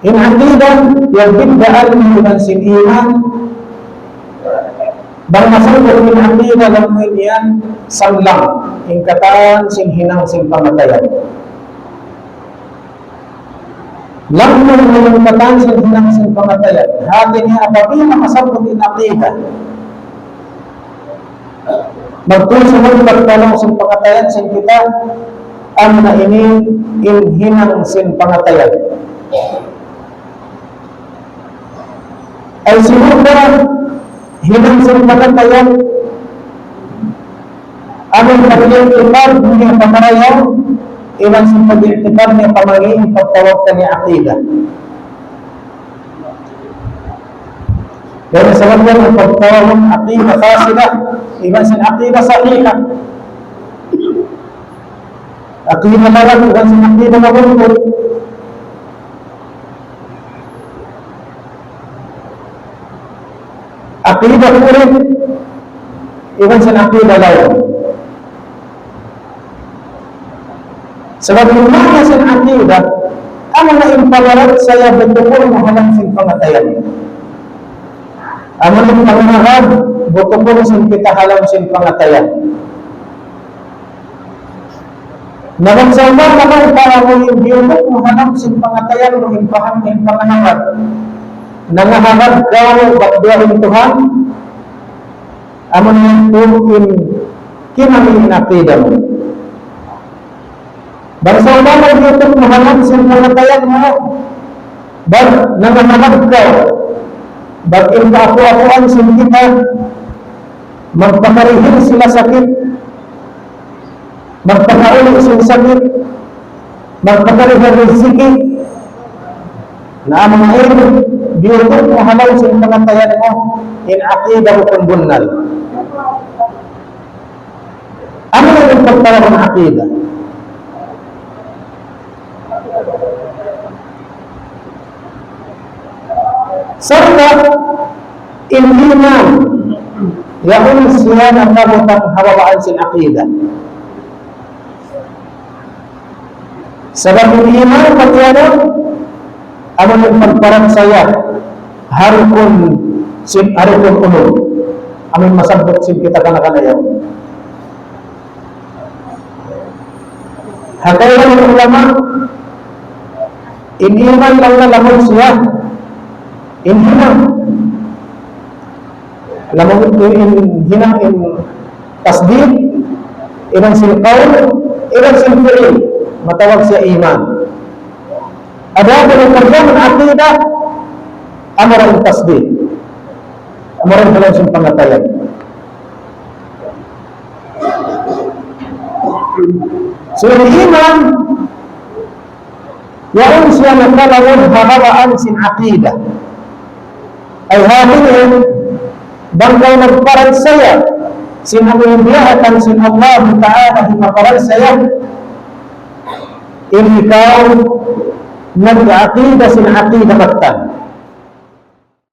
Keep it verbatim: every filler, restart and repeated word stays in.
In aqidah, yan biddaan iban sin iman. Bang masabbut in aqidah, laung niya yan, samlang in katan sin hinang sin pangatayan. Laung niya in katan sin hinang sin pangatayan. Hati niya apabila masabbut in aqidah, magtuy sa magpagtalung sin pangatayan sin kita, amuna ini in hinang sin pangatayan. Ay sibu' da hinang sin pangatayan, amun pag-i'tiqad niya pa marayaw, iban sin pag-i'tiqad niya pa mangi', in pagtawag kaniya aqidah. Dayn ha sabab yan in pagtawagun aqidah fasidah, iban sin aqidah sahihah. Aqidah lalag, iban sin aqidah mabuntul. Aqidah kurik, iban sin aqidah laung. Sabab in maana sin aqidah, amuna in pagparachaya butukun mu ha lawm sin pangatayan. Amuna in pangatayan, butukun sin kita ha lawm sin pangatayan. Na bang sawpama kaw pa amu in biyutuk mu ha lawm sin pangatayan mu in paham in pangatayan. Nangahagad kaw bat duwa in Tuhan, amuna in kinami in aqidah mu. Bang sawpama biyutuk mu ha lawm sin pangatayan mu, bat nangahagad kaw, bat in kaapu'-apuan sin kita, magpakarihil sila sakit, magpakauli' sin sakit, magpakarihil riziki. Na amuna in biyutuk mu ha lawm sin pangatayan mu, in aqidah mu bukun bunnal. Amuna in pagtawagun aqidah. Sarta' in iman, yaun siya nakabutang ha babaan sin aqidah. Sabab in iman pag'iyanun, amun pagparachaya ha rukun sin, ha rukun ulum. Amun masabbut sin kita kana-kana yaun. Ha kaibanan ulama, in iman laung niya lamud siya in hinang. Lamud in, in hinang in tasdiq, iban sin qawl, iban sin fi'il, matawag siya iman. Adapun in pagtawagun aqidah, amura in tasdiq. Amura in ha lawm sin pangatayan. So, in iman, yaun siya nakalamud ha babaan sin aqidah. Ay hati niya, bang kaw nagparachaya sin amu in biya' atan sin Allah Ta'ala, di' maparachaya, in ikaw nag-aqidah sin aqidah battal.